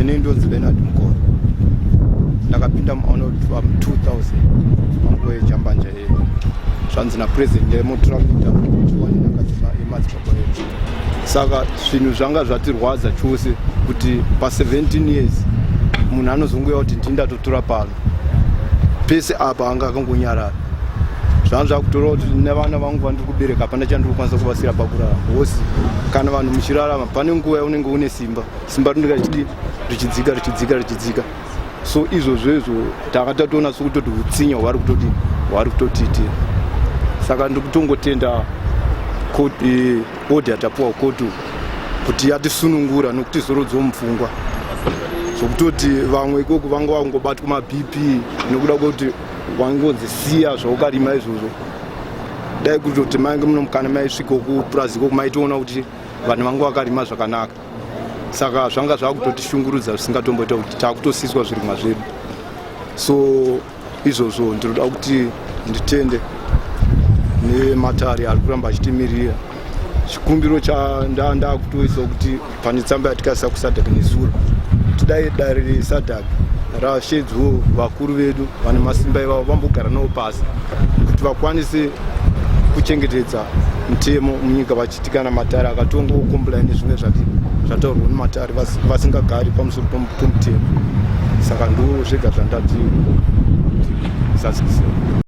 Ini ndonzi Leonard Mukoro. Ndakapinda muArnold Farm 2000 panguva yejambanja yedu. Zvanzi napresident yemotora minda tiwane nhaka yemadzibaba edu. Saka zvinhu zvanga zvatirwadza chose kuti pa 17 years munhu anozongouya kuti ndini ndatotora pano. Pese apa anga akangonyarara. Zvanga zvakutora kuti nevana vangu vandiri kubereka hapana chandiri kukwanisa kuvasira pakurarama. Hosi kana vanhu muchirarama pane nguva yaunenge une simba. Simba rinenge richidii richidzika richidzika richidzika. So izvozvo izvo tanga tatoona sekutoti utsinye hwavari kutodii hwavari kutotiitira. Saka ndiri kutongotenda order yatapuwa kukoti kuti yatisunungura nokuti zorodzawo mupfungwa zvokutoti vamwe ikoko vanga vangobatwa mabp nekuda kwekuti wangonzi siya zvaukarima izvozvo. Dai kutoti mainge muno mukana maisvika kupurazi ikoko maitoona kuti vanhu vanga vakarima zvakanaka. Saka zvanga zvakutotishungurudza zvisingatomboita kuti takutosiswa zvirimwa zvedu. So izvozvo ndinoda kuti nditende nematare ari kuramba achitimirira. Chikumbiro chandakutoisa kuti pane tsamba yatikaisa kuSADC nezuro, tidai dare reSADC rashedzwo vakuru vedu vane masimba ivavo vambogara navo pasi kuti vakwanise kuchengetedza mutemo munyika, vachiti kana matare akatonga okomplaina nezvimwe zvataurwa nematare vasingagari pamusoro pomutemo. Saka ndo zvega zvandati zazikise.